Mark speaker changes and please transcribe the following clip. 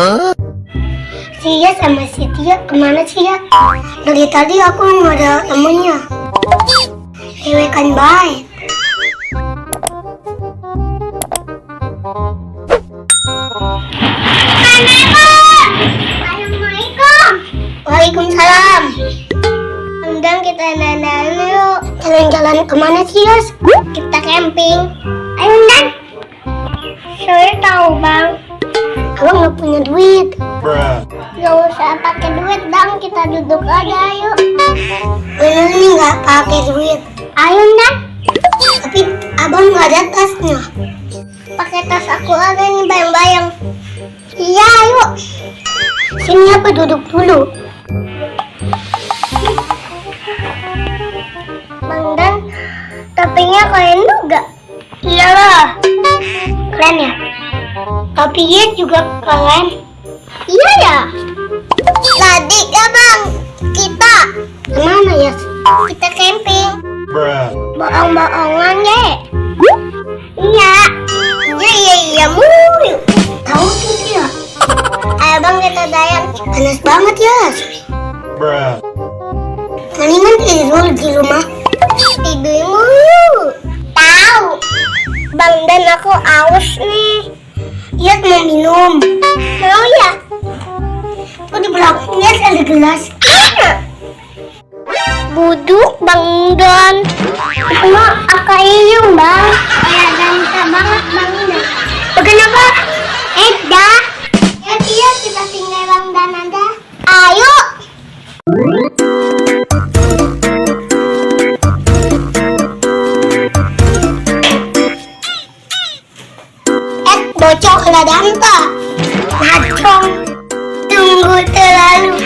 Speaker 1: Sia sama si Tia kemana sih ya? Dari tadi aku nggak ada temennya. Lewekan baik. Assalamualaikum. Waalaikumsalam. Undang kita dandan yuk. Jalan-jalan kemana sih, Yos? Kita camping. Ayo, Undang. Saya tahu, Bang. Abang nggak punya duit. Gak usah pakai duit, Dang. Kita duduk aja, ayo. Bener nih nggak pakai duit. Ayo, Undang. Tapi abang nggak ada tasnya. Pakai tas aku aja nih, bayang-bayang. Iya, ayo. Sini apa duduk dulu. Bang Dan, topinya keren juga. Iyalah. Keren ya? Topinya juga keren. Iya ya. Tadi ya Bang, kita kemana ya? Kita camping. Bohong-bohongan ya? Iya. Iya mulu. Tahu tuh dia. Ayo Bang kita dayan. Panas banget ya. Mendingan tidur di rumah. Tidur mulu. Tahu. Bang Dan aku aus nih. Iya mau minum. Mau ya? Kok di belakangnya ada gelas? Buduk Bang Dan. Mau aku iyung Bang. Ya ganteng banget Bang Dan. Kenapa? Dah. Ya dia kita tinggal Bang Dan aja. Ayo. Bocok ladang tak? Ngacong. Tunggu terlalu